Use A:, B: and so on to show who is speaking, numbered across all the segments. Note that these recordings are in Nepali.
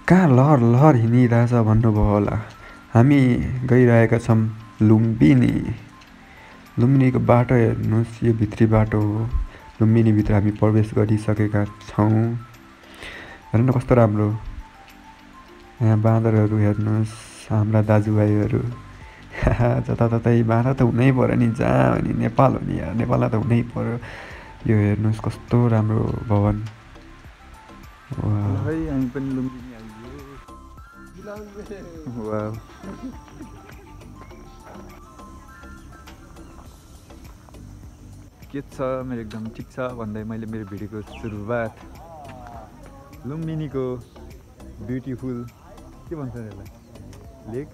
A: कहाँ लहर लहर हिँडिरहेछ भन्नुभयो होला। हामी गइरहेका छौँ लुम्बिनी। लुम्बिनीको बाटो हेर्नुहोस्, यो भित्री बाटो हो। लुम्बिनीभित्र हामी प्रवेश गरिसकेका छौँ। हेर्नु कस्तो राम्रो। यहाँ बाँदरहरू हेर्नुहोस्, हाम्रा दाजुभाइहरू। जताततै बाँदर त हुनै पऱ्यो नि, जहाँ हो नि नेपाल हो नि यार, नेपालमा त हुनै पऱ्यो। यो हेर्नुहोस् कस्तो राम्रो भवन।
B: है हामी पनि लुम्बिनी आइयो। वाउ के छ मेरो एकदम ठिक छ भन्दै मैले मेरो भिडियोको सुरुवात लुम्बिनीको ब्युटिफुल के भन्छ यसलाई, लेक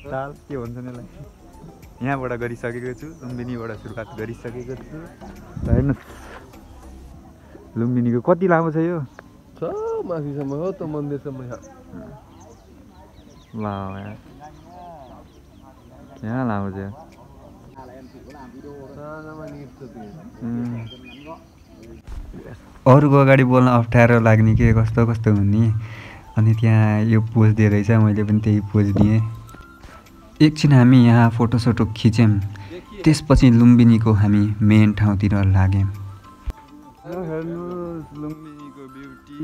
B: ताल के भन्छन् यसलाई, यहाँबाट गरिसकेको छु। लुम्बिनीबाट सुरुवात गरिसकेको छु। हेर्नुहोस् लुम्बिनीको कति लामो छ यो,
C: छ माथिसम्म हो त मन्दिरसम्म।
B: ला यहाँ लामो छ।
A: अरूको अगाडि बोल्न अप्ठ्यारो लाग्ने के कस्तो कस्तो हुने, अनि त्यहाँ यो पोज दिएर रहेछ, मैले पनि त्यही पोज दिएँ। एकछिन हामी यहाँ फोटोसोटो खिच्यौँ, त्यसपछि लुम्बिनीको हामी मेन ठाउँतिर लाग्यौँ।
B: हेर्नुहोस् लुम्बिनीको ब्युटी।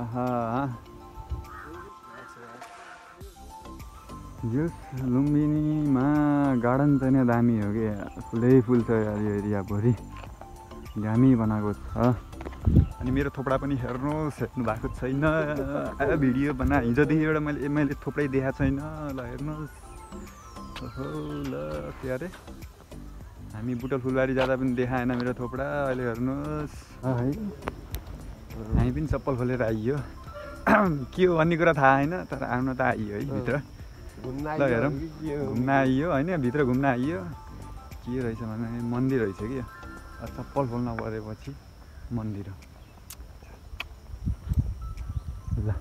B: आहा यस लुम्बिनीमा गार्डन चाहिँ दामी हो कि, फुलै फुल छ यार यो एरियाभरि, दामी बनाएको छ। अनि मेरो थोपडा पनि हेर्नुहोस्, हेर्नु भएको छैन भिडियो बना, हिजोदेखिबाट मैले थोपडै देखाएको छैन। ल हेर्नुहोस्, ओहो ल के अरे हामी बुटल फुलबारी जाँदा पनि देखाएन मेरो थोपडा, अहिले हेर्नुहोस् है। हामी पनि चप्पल खोलेर आइयो। के हो भन्ने कुरा थाहा छैन, तर आउन त आइयो है भित्र। ल हेरौँ, घुम्न आइयो होइन, भित्र घुम्न आइयो। के रहेछ भने मन्दिर रहेछ कि, चप्पल खोल्न परेपछि मन्दिर हो। ल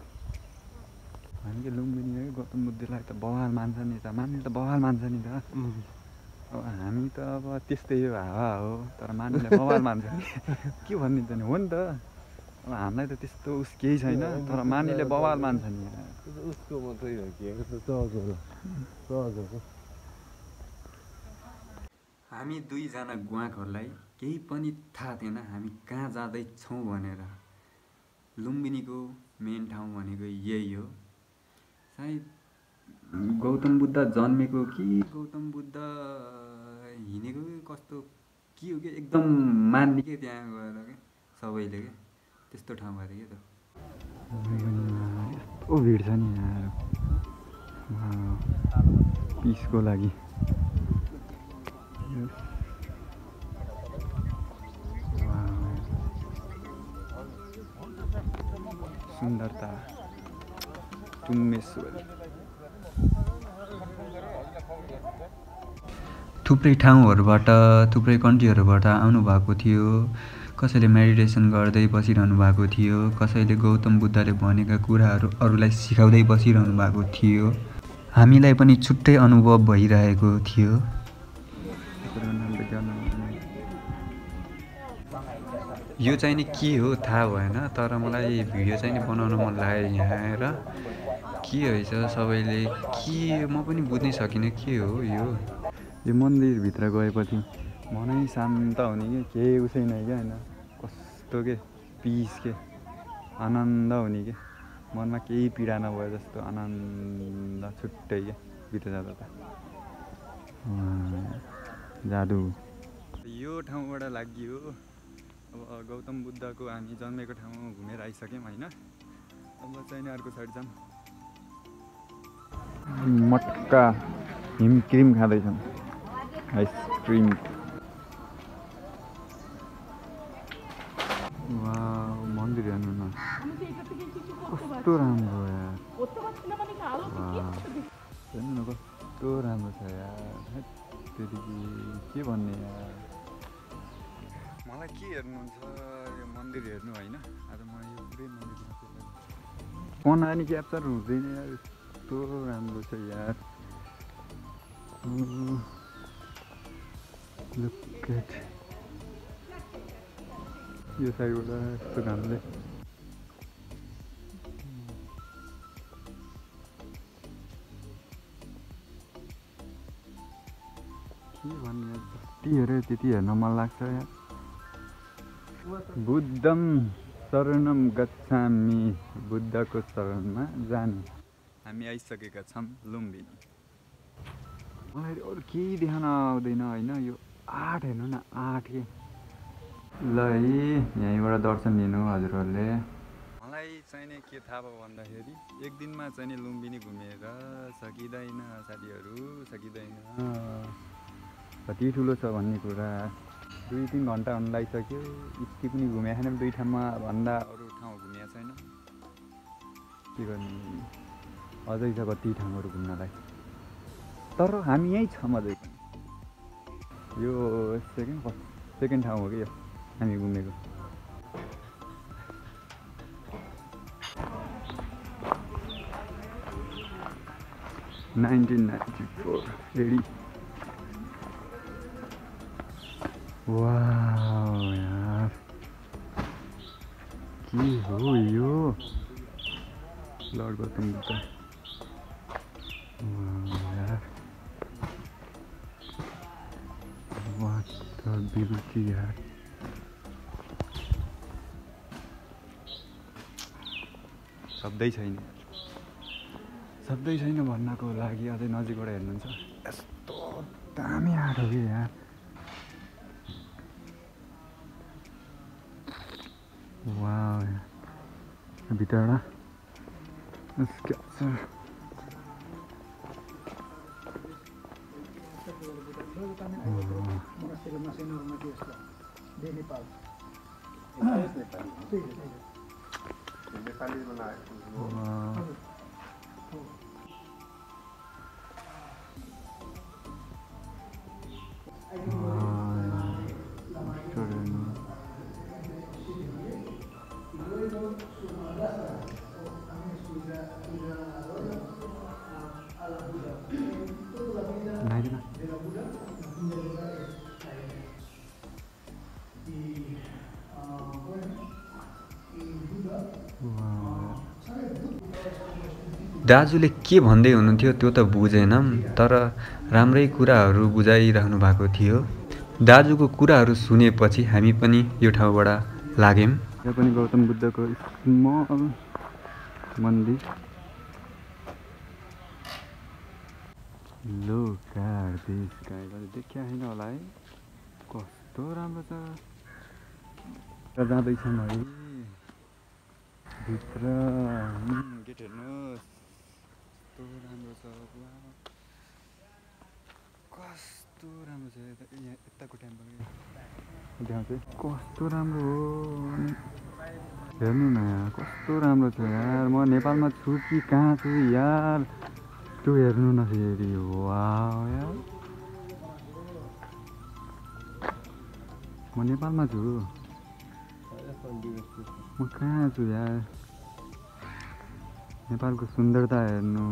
B: हामी लुम्बिनी गौतम बुद्धलाई त बवाल मान्छ नि त, मान्ने त बवाल मान्छ नि त। अब हामी त अब त्यस्तै हो, हावा हो, तर मान्नेले बवाल मान्छ नि। के भनिदिन्छ नि, हो नि त। अब हामीलाई त त्यस्तो उस केही छैन, तर मान्नेले बवाल मान्छ नि।
C: उसको मात्रै हो कि सहज हो।
A: हामी दुईजना गुवाकहरूलाई केही पनि थाहा थिएन हामी कहाँ जाँदैछौँ भनेर। लुम्बिनीको मेन ठाउँ भनेको यही हो। सायद गौतम बुद्ध जन्मेको कि गौतम बुद्ध हिँडेको कि कस्तो के हो कि, एकदम मान्ने के त्यहाँ गएर क्या सबैले क्या, त्यस्तो ठाउँ अरे क्या त।
B: यस्तो भिड छ नि यहाँ पिसको लागि। सुन्दरता टुम्मेश्वर।
A: थुप्रै ठाउँहरूबाट, थुप्रै कन्ट्रीहरूबाट आउनुभएको थियो। कसैले मेडिटेसन गर्दै बसिरहनु भएको थियो, कसैले गौतम बुद्धले भनेका कुराहरू अरूलाई सिकाउँदै बसिरहनु भएको थियो। हामीलाई पनि छुट्टै अनुभव भइरहेको थियो। यो चाहिँ नि के हो थाहा भएन, तर मलाई भिडियो चाहिँ नि बनाउन मन लाग्यो यहाँ आएर। के रहेछ सबैले के, म पनि बुझ्नै सकिनँ के हो यो।
B: यो मन्दिरभित्र गएपछि मनै शान्त हुने कि, केही उसै नै क्या होइन, कस्तो के पिस के आनन्द हुने कि, मनमा केही पीडा नभए जस्तो आनन्द छुट्टै क्या भित्र जाँदा त। जादु यो ठाउँबाट लाग्यो। अब गौतम बुद्धको हामी जन्मेको ठाउँ घुमेर आइसक्यौँ होइन। अब चाहिँ अर्को साइड जाऊँ। मटका हिमक्रिम खाँदैछौँ, आइसक्रिम। मन्दिर हेर्नु न कस्तो राम्रो यार, हेर्नु न कस्तो राम्रो छ यार। त्यतिकै के भन्ने यार, मलाई के हेर्नुहुन्छ यो मन्दिर हेर्नु होइन। आज म यो पुरै मन्दिरमा फोन आनी क्याप्चर हुँदैन यार, यस्तो राम्रो छ यार। लुक एट यो साइडबाट यस्तो घामले भन्ने जति हेऱ्यो त्यति हेर्न मन लाग्छ यार। बुद्धम शरणम गच्छामि, बुद्धको शरणमा जाने। हामी आइसकेका छौँ लुम्बिनी। मलाई अरू केही देखाउन आउँदैन होइन, यो आठ हेर्नु न, आठ के ल है यहीँबाट दर्शन लिनु हजुरहरूले। मलाई चाहिने के थाहा भयो भन्दाखेरि एक दिनमा चाहिँ लुम्बिनी घुमेर सकिँदैन साथीहरू, सकिँदैन। कति ठुलो छ भन्ने कुरा। 2-3 घन्टा हुन लागिसक्यो, यति पनि घुमेको छैन। 2 ठाउँमा भन्दा अरू ठाउँ घुमेको छैन। के गर्ने, अझै छ कति ठाउँहरू घुम्नलाई। तर हामी यहीँ छौँ अझै पनि। यो सेकेन्ड ठाउँ हो कि यो हामी घुमेको। $1994 वाह यार, के हो यो? लर्ड गौतम बुद्ध। यार वाट द ब्युटी यार। शब्दै छैन भन्नको लागि अझै नजिकबाट हेर्नुहुन्छ। यस्तो दामी आँट हो कि यार। वाह भित्रबाट
A: दाजुले के भन्दै हुनुहुन्थ्यो त्यो त बुझेनौँ, तर राम्रै कुराहरू बुझाइरहनु भएको थियो। दाजुको कुराहरू सुनेपछि हामी पनि यो ठाउँबाट लाग्यौँ।
B: यहाँ पनि गौतम बुद्धको स्मल मन्दिर। लोकार देश गाईलाई देखिया होइन होला है, कस्तो राम्रो छ। जाँदैछौँ है भित्र। गेट हेर्नुहोस् कस्तो राम्रो छ, कस्तो राम्रो छ। यहाँ यताको टेम्पल त्यहाँ चाहिँ कस्तो राम्रो हो। हेर्नु न यार कस्तो राम्रो छ यार। म नेपालमा छु कि कहाँ छु यार, त्यो हेर्नु न फेरि। वाह यार म नेपालमा छु, म कहाँ छु यार। नेपालको सुन्दरता हेर्नु।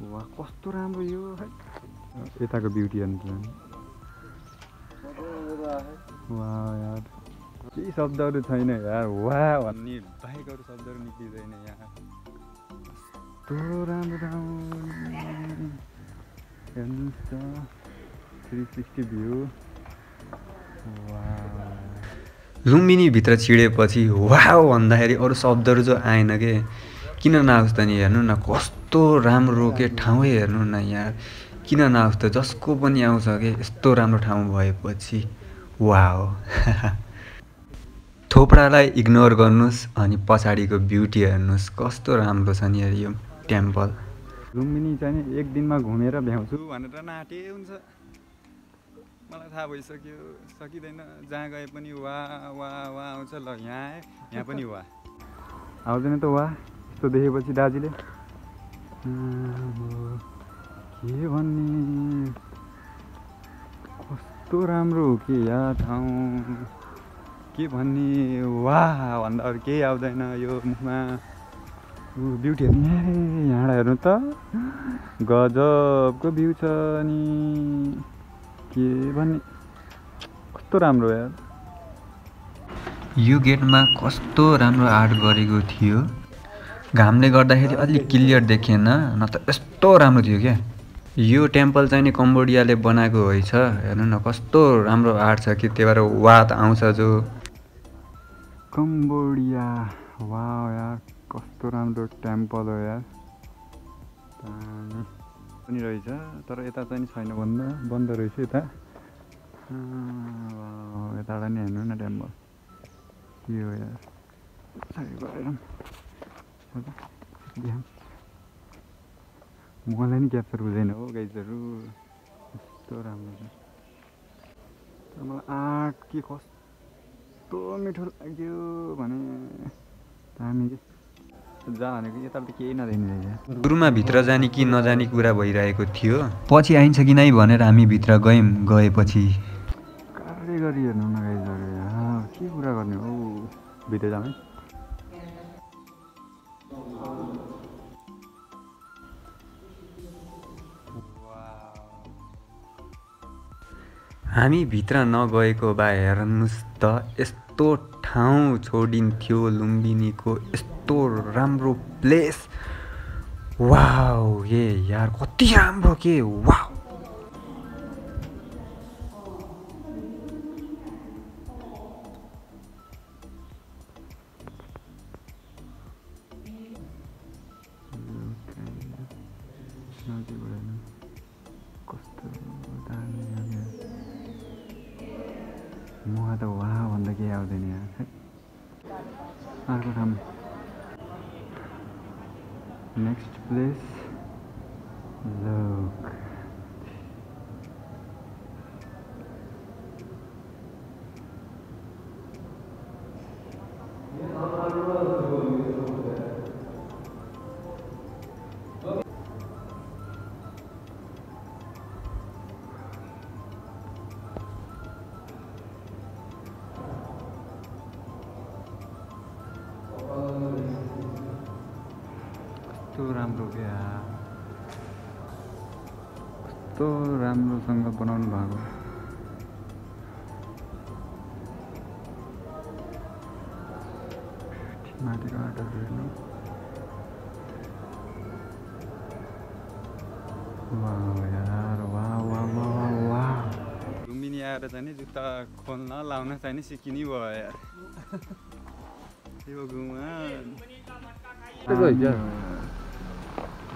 B: वाह कस्तो राम्रो यो। यताको ब्युटी हेर्नु। वाह यार केही शब्दहरू छैन यार। वाह भन्ने बाहेक अरू शब्दहरू निक्लिँदैन यार। कस्तो राम्रो ठाउँ हेर्नुहोस् त, 360 भ्यू।
A: लुम्बिनी भित्र छिडेपछि वाह भन्दाखेरि अरू शब्दहरू जो आएन के, किन नआओस् त नि। हेर्नु न कस्तो राम्रो के ठाउँै हेर्नु न यार, किन नआओस् त। जसको पनि आउँछ के यस्तो राम्रो ठाउँ भएपछि। वाह थोपडालाई इग्नोर गर्नुहोस् अनि पछाडिको ब्युटी हेर्नुहोस् कस्तो राम्रो छ नि यो टेम्पल।
B: लुम्बिनी चाहिँ एक दिनमा घुमेर भ्याउँछु भनेर नाटे हुन्छ। मलाई थाहा भइसक्यो सकिँदैन। जहाँ गए पनि वाह वाह वाह आउँछ। ल यहाँ आएँ, यहाँ पनि वाह आउँदैन त। वाह यस्तो देखेपछि दाजुले के भन्ने, कस्तो राम्रो हो कि यहाँ ठाउँ, के भन्ने। वाह भन्दा अरू केही आउँदैन यो मुखमा। ब्युटी हेर्नु यहाँबाट हेर्नु त, गजबको भ्यू छ नि, के भन्ने। कस्तो राम्रो यार।
A: यो गेटमा कस्तो राम्रो आर्ट गरेको थियो। घामले गर्दाखेरि अलिक क्लियर देखिएन, न त यस्तो राम्रो थियो क्या। यो टेम्पल चाहिँ नि कम्बोडियाले बनाएको रहेछ। हेर्नु न कस्तो राम्रो आर्ट छ कि, त्यही भएर वात आउँछ जो।
B: कम्बोडिया, वाह यार कस्तो राम्रो टेम्पल हो यार। पनि रहेछ तर यता चाहिँ नि छैन, बन्द रहेछ यता। यताबाट नि हेर्नु न टेम्पल के हो यार। मलाई नि क्याप्चर हुँदैन हो गाइजहरू, यस्तो राम्रो छ। तर मलाई आर्ट के कस्तो मिठो लाग्यो भने दामी के जहाँ भनेको यता त केही नदेख्ने।
A: सुरुमा भित्र जाने कि नजाने कुरा भइरहेको थियो, पछि आइन्छ कि नै भनेर हामी भित्र गएपछि
B: कारै गरी हेर्नु न गाइजहरू यार, के कुरा गर्ने हो। भित्र जाउँ है।
A: हामी भित्र नगएको भए हेर्नुहोस् त, यस्तो ठाउँ छोडिन्थ्यो लुम्बिनीको, यस्तो राम्रो प्लेस। वाउ ए यार कति राम्रो के, वाउ।
B: कस्तो दामी मलाई त वाह भन्दा केही आउँदैन यार। अर्को ठाउँ नेक्स्ट प्लेस लुक। कस्तो राम्रो क्या, कस्तो राम्रोसँग बनाउनु भएको। माथिको आँटाहरू हेर्नु, वाह यार वाह वाह वाह वाह। लुम्बिनी आएर चाहिँ नि जुत्ता खोल्न लाउन चाहिँ नि सिकिने भयो यार। यो घुमा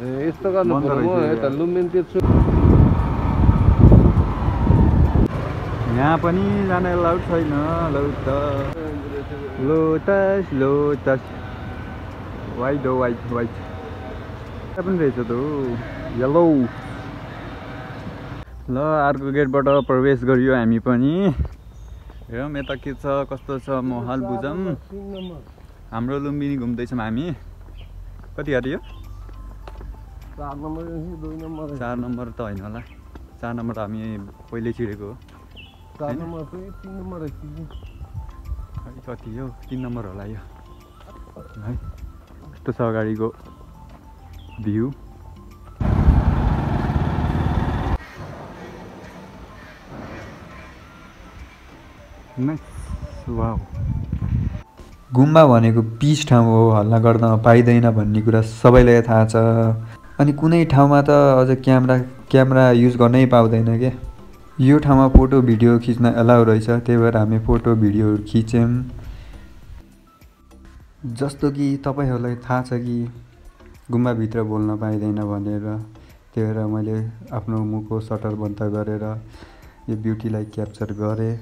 C: यस्तो गर्नु पर्यो यता लुम्बिनी त्यो।
B: यहाँ पनि जान एलाउड छैन। लोटस लोटस वाइट हो, वाइट वाइट त्यहाँ पनि रहेछ त येलो। ल अर्को गेटबाट प्रवेश गरियो हामी पनि। हेरौँ यता के छ कस्तो छ महल बुझौँ। हाम्रो लुम्बिनी घुम्दैछौँ हामी। कति गाडी हो?
C: 4 नम्बर 2 नम्बर
B: 4 नम्बर त होइन होला, 4 नम्बर हामी पहिले छिरेको हो।
C: 4 नम्बर 3 नम्बर
B: कति हो 3 नम्बर होला यो है। कस्तो छ अगाडिको भ्यू। वाउ।
A: गुम्बा भनेको पिस ठाउँ हो, हल्ला गर्न पाइँदैन भन्ने कुरा सबैलाई थाहा छ। अनि कुनै ठाउँमा त अझ क्यामेरा युज गर्नै पाउँदैन क्या। यो ठाउँमा फोटो भिडियो खिच्न एलाउ रहेछ, त्यही भएर हामी फोटो भिडियोहरू खिच्यौँ। जस्तो कि तपाईँहरूलाई थाहा छ कि गुम्बाभित्र बोल्न पाइँदैन भनेर, त्यही भएर मैले आफ्नो मुखको सटर बन्द गरेर यो ब्युटीलाई क्याप्चर गरेँ।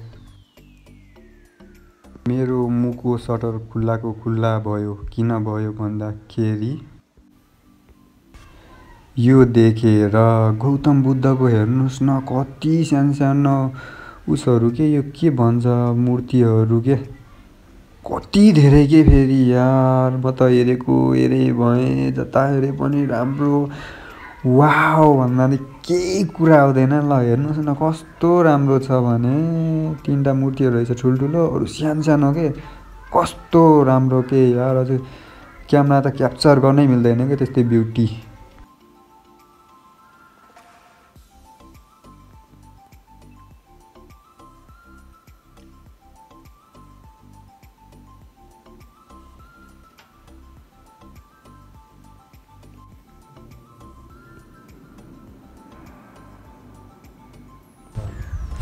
A: मेरो मुखको सटर खुल्लाको खुल्ला भयो, किन भयो भन्दाखेरि यो देखेर गौतम बुद्धको हेर्नुहोस् न कति सानो उसहरू के, यो के भन्छ मूर्तिहरू के, कति धेरै के फेरि यार। म त हेरे भएँ, जता हेरे पनि राम्रो वाउ भन्दा नि केही कुरा आउँदैन। ल हेर्नुहोस् न कस्तो राम्रो छ भने 3टा मूर्तिहरू रहेछ ठुल्ठुलो, अरू सानो के, कस्तो राम्रो के यार। अझै क्यामेरा त क्याप्चर गर्नै मिल्दैन क्या त्यस्तै ब्युटी।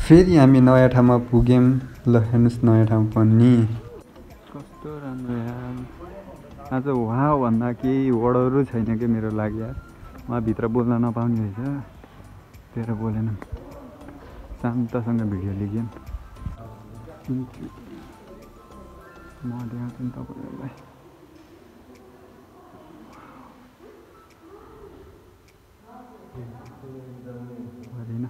A: फेरि हामी नयाँ ठाउँमा पुग्यौँ। ल हेर्नुहोस् नयाँ ठाउँ पनि
B: कस्तो राम्रो यार। आज वाह भन्दा केही वर्डहरू छैन कि मेरो लागि यार। उहाँभित्र बोल्न नपाउने रहेछ, तेरो बोलेन। शान्तसँग भिडियो लिग्यौँ। म देखाउँछु नि तपाईँहरूलाई। होइन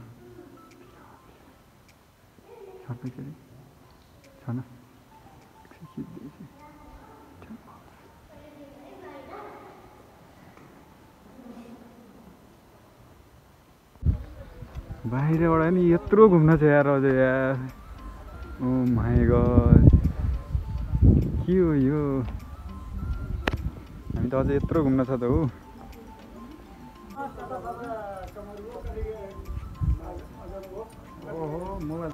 B: सर्दैखेरि छैन बाहिरबाट नि यत्रो घुम्न छ यार अझै यार। ओ माई गड के हो यो। हामी त अझै यत्रो घुम्न छ त हो। ओहो मोबाइल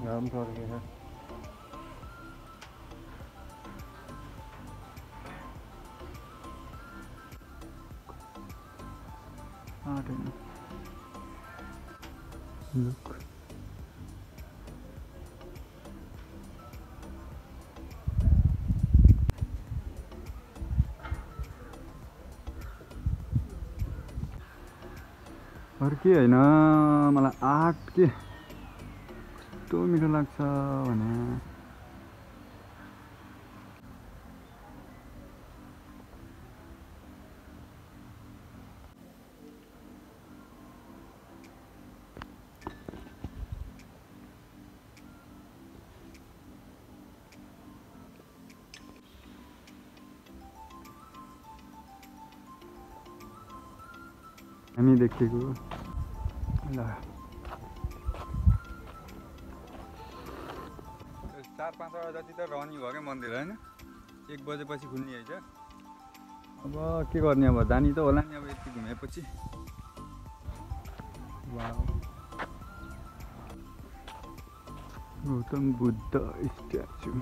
C: घाम फर्केर
B: Look. अरू के होइन मलाई आर्ट के कस्तो मिठो लाग्छ भने हामी देखेको ल 4-5 वटा जति त रहने भयो क्या मन्दिर होइन। 1 बजेपछि खुल्ने है। अब के गर्ने, अब जानी त होला नि अब यति घुमेपछि। गौतम बुद्ध स्ट्याचु।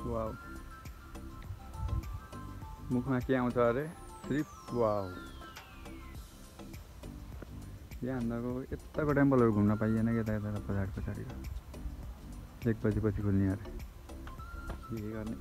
B: वाउ मुखमा के आउँछ अरे सिर्फ वाउ। यहाँ हाम्राको यताको टेम्पलहरू घुम्न पाइएन कि यता पछाडि 1 बजेपछि खुल्ने अरे। के गर्ने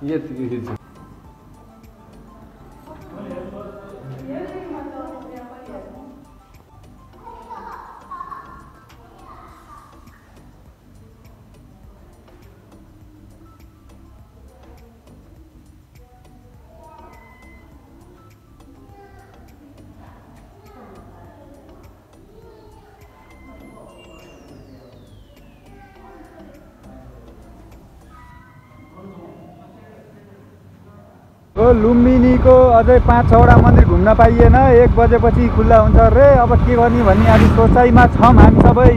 C: यति
B: लुम्बिनीको अझै 5-6 वटा मन्दिर घुम्न पाइएन। 1 बजेपछि खुल्ला हुन्छ रे। अब के गर्ने भन्ने आज सोचाइमा छौँ हामी सबै।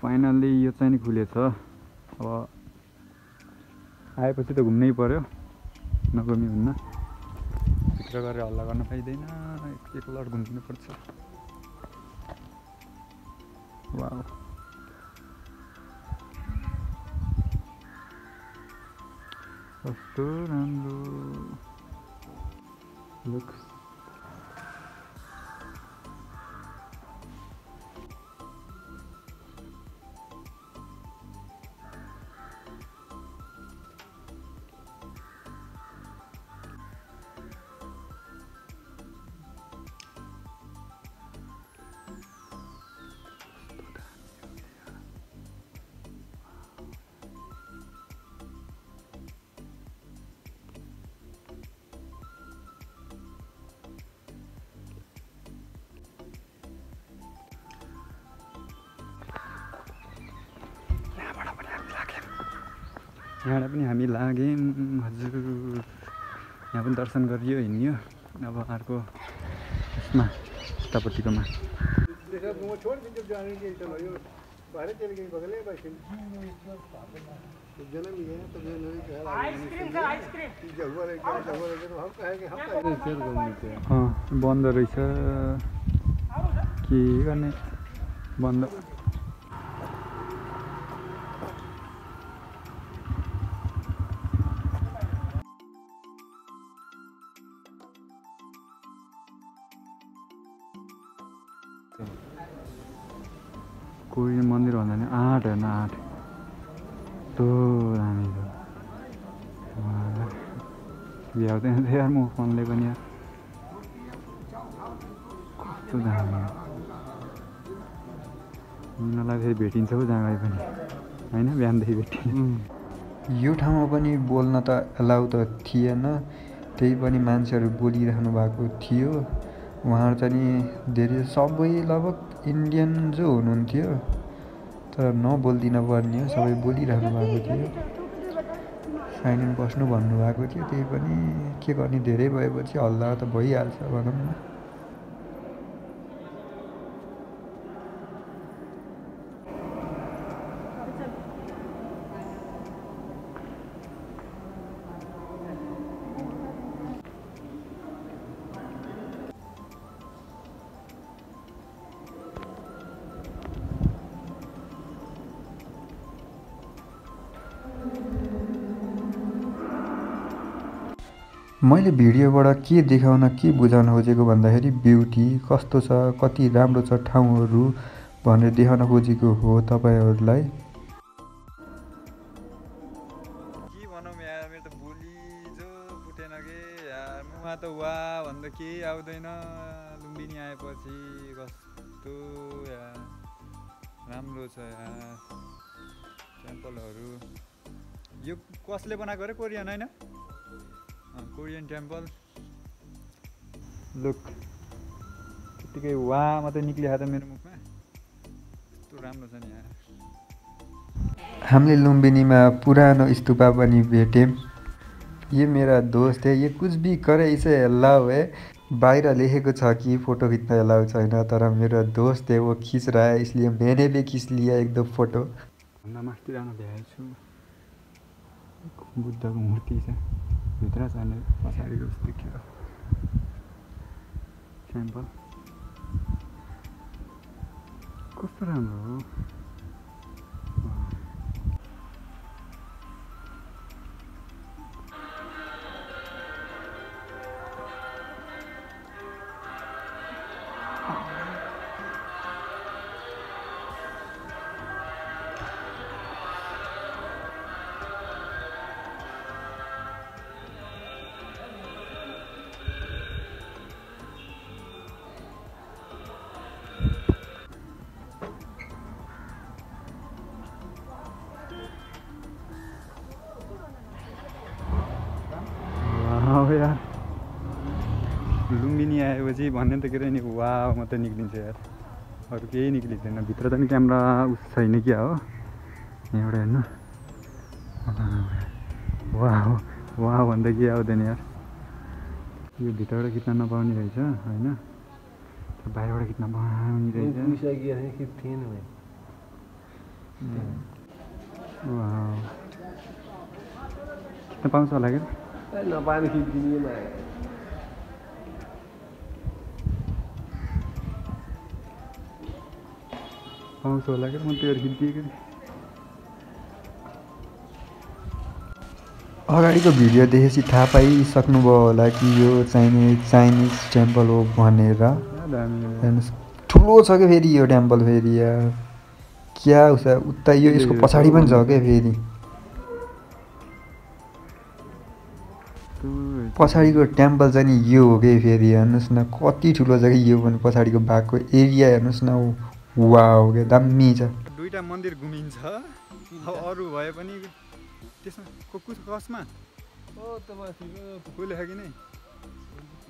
B: फाइनल्ली यो चाहिँ नि खुलेछ। अब आएपछि त घुम्नै पर्यो, नघुमी हुन्न। भित्र गरेर हल्ला गर्न पाइँदैन, एकलट घुम्नुपर्छ। वाउ कस्तो राम्रो। लुक यहाँबाट पनि हामी लाग्यौँ हजुर। यहाँ पनि दर्शन गरियो हिँड्यो। अब अर्को यसमा उतापट्टिकोमा बन्द रहेछ के गर्ने बन्द। कोरियन मन्दिर भन्दा नि 8 होइन 8 तो दामी छ। भ्याउँदैन थियो यार म फोनले पनि यार कस्तो दामी यिनीहरूलाई फेरि भेटिन्छ हौ जहाँ गए पनि होइन बिहानदेखि भेटिन्छ।
A: यो ठाउँमा पनि बोल्न त एलाउ त थिएन, त्यही पनि मान्छेहरू बोलिरहनु भएको थियो। उहाँहरू चाहिँ धेरै सबै लगभग इन्डियन जो हुनुहुन्थ्यो तर नबोलिदिन पर्ने हो, सबै बोलिरहनु भएको थियो। साइलेन्ट बस्नु भन्नुभएको थियो, त्यही पनि के गर्ने धेरै भएपछि हल्ला त भइहाल्छ भनौँ न। मैले भिडियोबाट के देखाउन के बुझाउन खोजेको भन्दाखेरि ब्युटी कस्तो छ, कति राम्रो छ ठाउँहरू भनेर देखाउन खोजेको हो तपाईँहरूलाई।
B: के भनौँ यार, मेरो त बोली जो फुटेन के यार। मुखमा त वा भन्दा केही आउँदैन। लुम्बिनी आएपछि कस्तो यार राम्रो छ यार टेम्पलहरू। यो कसले बनाएको अरे? कोरियन होइन? Korean temple. लुक त्यतिकै वा मात्रै निक्लिहाल्छ मेरो मुखमा। कस्तो राम्रो छ नि यार।
A: हामीले लुम्बिनीमा पुरानो स्तूपा पनि भेट्यौँ। ये मेरा दोस्त है, ये कुछ भी करे इसे अलाउ है। बाहिर लेखेको छ कि फोटो खिच्न अलाउ छैन, तर मेरो दोस्त है वो खिच रहा है, इसलिए मैंने भी खिच लिया एक दो फोटो।
B: भन्दा माथि जान भ्याएको छु। बुद्धको मूर्ति छ भित्र जाने पछाडिको देखियो टेम्पल। कस्तो राम्रो हो। यार लुम्बिनी आएपछि भन्ने त के नि वा मात्रै निक्लिन्छ यार, अरू केही निक्लिँदैन। भित्र त नि क्यामेरा उस छैन क्या हो यहाँबाट हेर्नु। वा वा भन्दा के आउँदैन यार। यो भित्रबाट खिच्न नपाउने रहेछ होइन, बाहिरबाट खिच्न पाउने रहेछ। खिच्न पाउँछ होला क्या?
C: नपाने खिचिदिने
B: पाउँछ होला क्या? म त्यो खिचिदिएको थिएँ।
A: अगाडिको भिडियो देखेपछि थाहा पाइसक्नुभयो होला कि यो चाहिने चाइनिज टेम्पल हो भनेर। ठुलो छ क्या फेरि यो टेम्पल। फेरि यार क्या उस उता यो यसको पछाडि पनि छ क्या फेरि। पछाडिको टेम्पल चाहिँ नि यो हो कि फेरि हेर्नुहोस् न कति ठुलो छ कि यो पनि। पछाडिको भागको एरिया हेर्नुहोस् न, वा हो क्या दामी छ।
B: दुईटा मन्दिर घुमिन्छ अरू भए पनि त्यसमा कसमा कोही लेखा कि नै।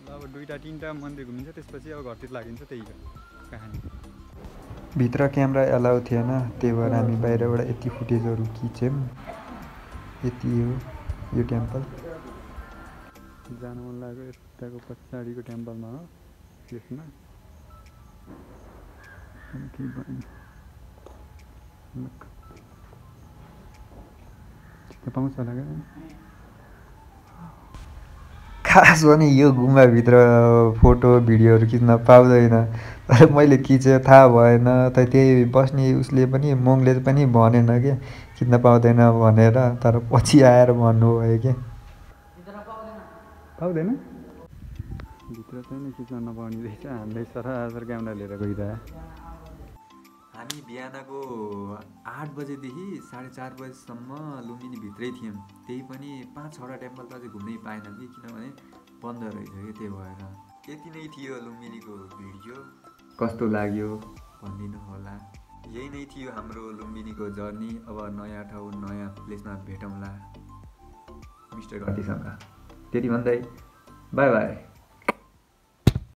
B: अब दुईटा तिनवटा मन्दिर घुमिन्छ त्यसपछि अब घरतिर लागिन्छ, त्यही हो कहानी।
A: भित्र क्यामेरा एलाउ थिएन, त्यही भएर हामी बाहिरबाट यति फुटेजहरू खिच्यौँ। यति हो यो टेम्पल।
B: जानु मन लाग्यो यताको पछाडिको टेम्पलमा हो त्यसमा केही भएन। पाउँछ होला क्या
A: खास भने यो गुम्बाभित्र फोटो भिडियोहरू खिच्न पाउँदैन, तर मैले खिचेँ थाहा भएन त त्यही बस्ने उसले पनि मङले पनि भनेन क्या खिच्न पाउँदैन भनेर, तर पछि आएर भन्नुभयो क्या।
B: पाउँदैन भित्र चाहिँ नि खिच्न नपाउने रहेछ। हामीले सरासर क्यामेरा लिएर गइरह।
A: हामी बिहानको 8 बजेदेखि 4:30 बजेसम्म लुम्बिनी भित्रै थियौँ। त्यही पनि 5-6वटा टेम्पल त अझै घुम्नै पाएन कि, किनभने बन्द रहेछ कि, त्यही भएर। यति नै थियो लुम्बिनीको भिडियो। कस्तो लाग्यो भनिदिनु होला। यही नै थियो हाम्रो लुम्बिनीको जर्नी। अब नयाँ ठाउँ नयाँ प्लेसमा भेटौँला मिस्टर घन्टीसँग। त्यति भन्दै बाई बाई।